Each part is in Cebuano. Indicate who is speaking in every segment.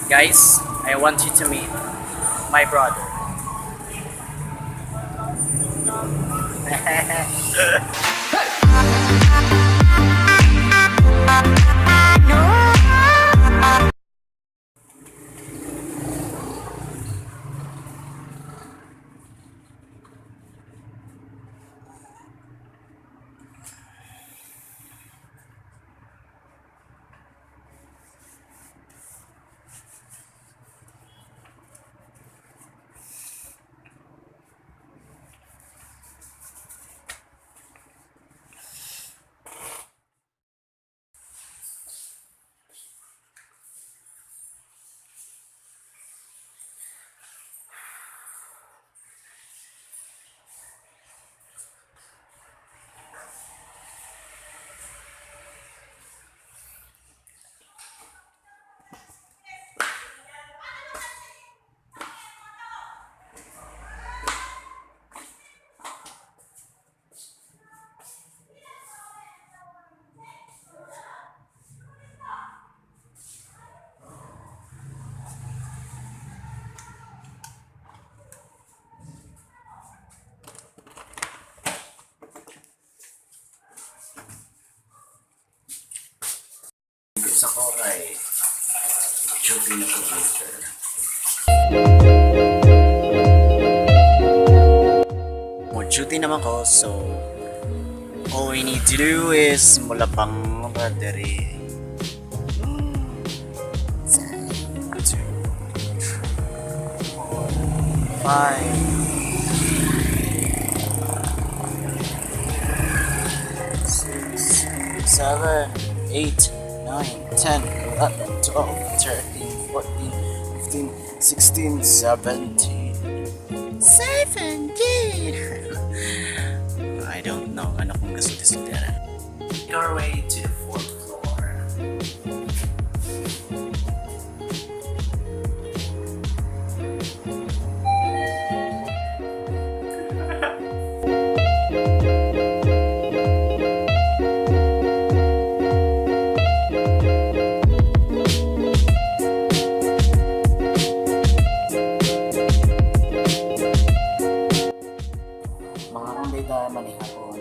Speaker 1: Guys, I want you to meet my brother. Sa ko kay duty na ko later. Mo duty naman ko, so all we need to do is mulabang ba diri. 2, 3, 4, 5, 6, 7, 8, 9, 10, 11, 12, 13, 14, 15, 16, 17. 17! I don't know ano kung gusto sultiran. Our way to the fourth floor. Mga kung data manihapon.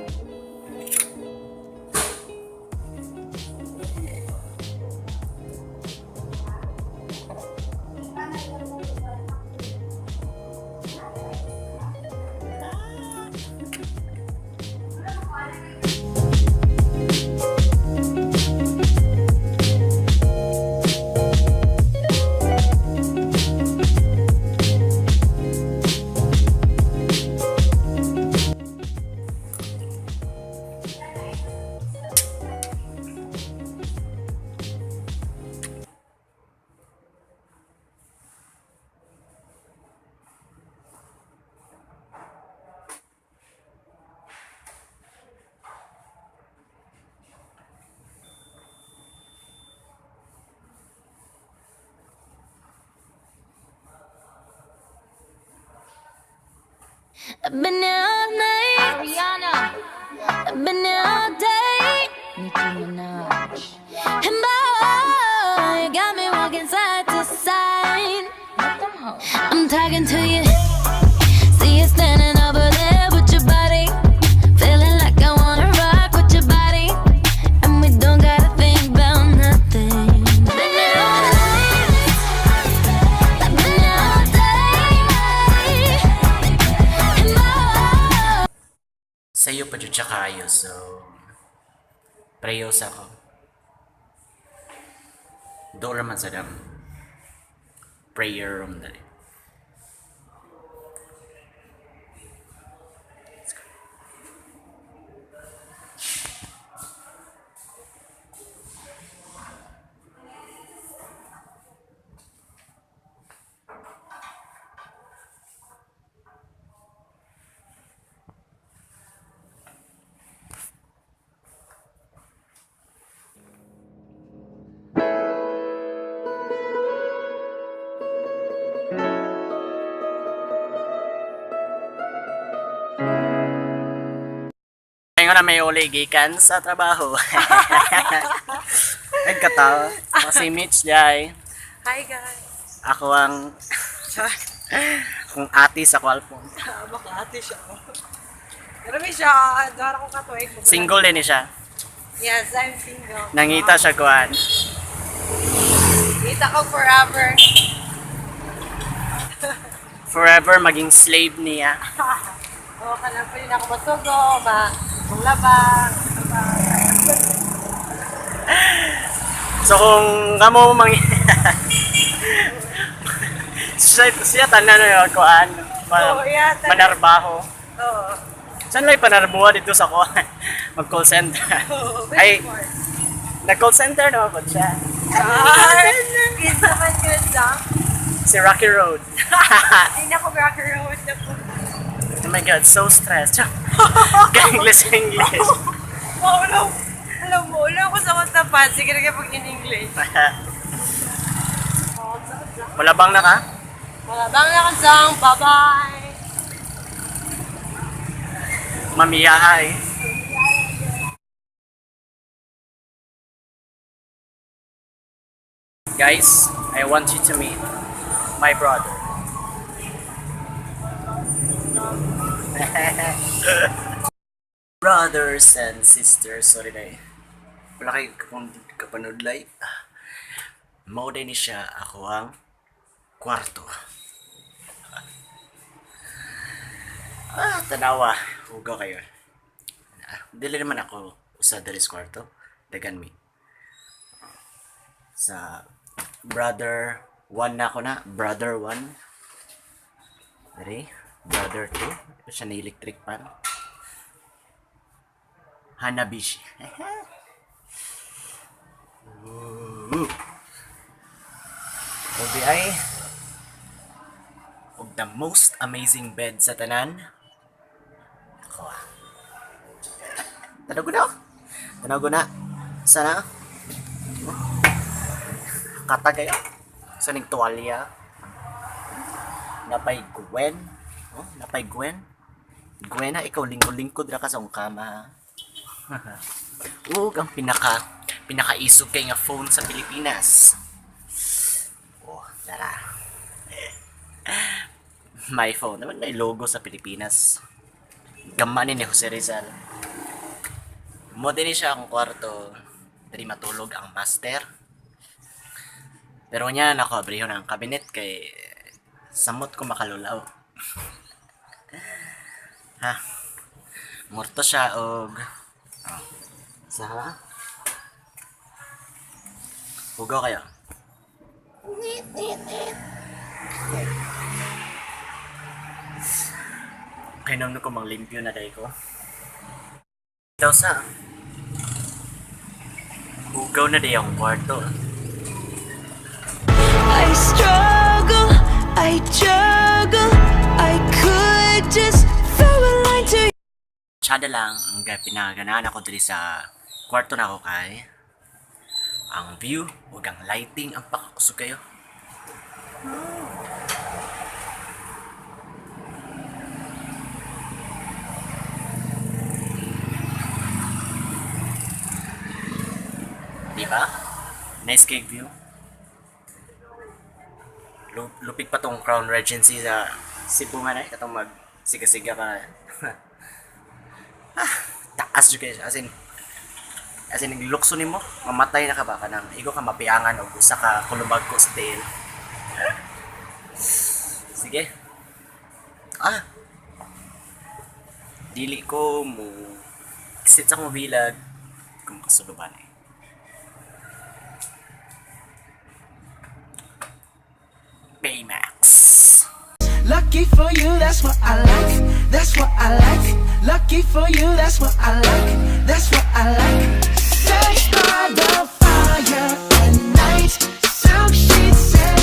Speaker 2: I've been here all night.
Speaker 3: Ariana,
Speaker 2: I've been here all day.
Speaker 3: Nicki Minaj.
Speaker 2: And boy, you got me walking side to side.
Speaker 3: Let them hoes.
Speaker 2: I'm talking to you. See you standing over there with your body. Feeling like I wanna rock with your body. And we don't gotta think about nothing. Been here all night. I've been here all day. And boy,
Speaker 1: Sayo pa jud siya kaayo, so prayo sa ako. Doon man sa dam prayer room dali. Let's go. Ngayon na may uli gikan sa trabaho. Nagkatawa. Si Mitch jay.
Speaker 4: Hi guys.
Speaker 1: Ako ang akong ate sa kwalpong.
Speaker 4: Baka ate siya. Pero may siya, dara ko katuig.
Speaker 1: Single din ni siya.
Speaker 4: Yes, I'm single.
Speaker 1: Nangita siya kuan.
Speaker 4: Kita ko forever.
Speaker 1: Forever maging slave niya.
Speaker 4: Oo, ka lang pwede na ako masugo, ma manglabang.
Speaker 1: So kung kamo mang siya tanan na kuan. Ma,
Speaker 4: Oo, yeah, tanan.
Speaker 1: Manarbaho.
Speaker 4: Oo.
Speaker 1: Saan lang panarbuha dito sa kuan? Mag call center.
Speaker 4: Oo,
Speaker 1: Ay,
Speaker 4: before.
Speaker 1: nag call center naman po siya.
Speaker 4: Char! Kinsa man yun lang.
Speaker 1: Si Rocky Road.
Speaker 4: Hindi na ako rocker road na po.
Speaker 1: Oh my God, so stressed. English, English.
Speaker 4: Wow, alam, alam mo, wala ako sa matapat. Sige na kapag in English. Oo, sakit lang.
Speaker 1: Malabang na ka?
Speaker 4: Malabang na kasang. Bye-bye!
Speaker 1: Mamiyahay. Guys, I want you to meet my brother. Brothers and sisters, sorry na eh. Wala kayo kapanudlay. Mao din ni siya ako ang kwarto. Ah, tanawa. Hugaw kayo. Ah, dili naman ako usa diri sa kwarto. Dagan mi. Sa brother 1 na ako na. Brother 1. Diri. Brother 2. Siya na electric pan. Hanabishi. Ooh. Obi ay og the most amazing bed sa tanan. Ako ah. Tanaw ko na oh. Tanaw ko na. Sana. Katagay oh. Sa ning tuwalya. Napay Gwen. Oh, napay Gwen. Gwen na ikaw lingkod-lingkod ra ka sa akong kama. Ha. Ug ang pinakaisog kay nga phone sa Pilipinas. Oh, tara. My phone. Naman may logo sa Pilipinas. Gama ni Jose Rizal. Mo din siya akong kwarto. Diri matulog ang master. Pero niya nako abriho ng cabinet kay samot ko makalulaw. Ha. Murto siya og oh. Sa Hugaw kayo. Kay nung ko manglimpyo na day ko. Daw sa Hugaw na day akong kwarto.
Speaker 2: I struggle, I juggle, I could just throw a line to
Speaker 1: Tsada lang ang pinaganahan ako diri sa kwarto na ako kay ang view ug ang lighting ang pakakusog kayo. Di ba? Nice cake view. Lupig pa tong Crown Regency sa Cebu nga na eh. Katong mag siga-siga ka. Taas jud kayo siya. As in lukso nimo, mamatay na ka ba kanang igo ka mapiangan og usa ka kulubag ko sa tiil. Sige. Ah. Dili ko mo exit sa akong vlog kung kasuluban eh. Baymax.
Speaker 5: Lucky for you, that's what I like. That's what I like. Lucky for you, that's what I like. That's what I like.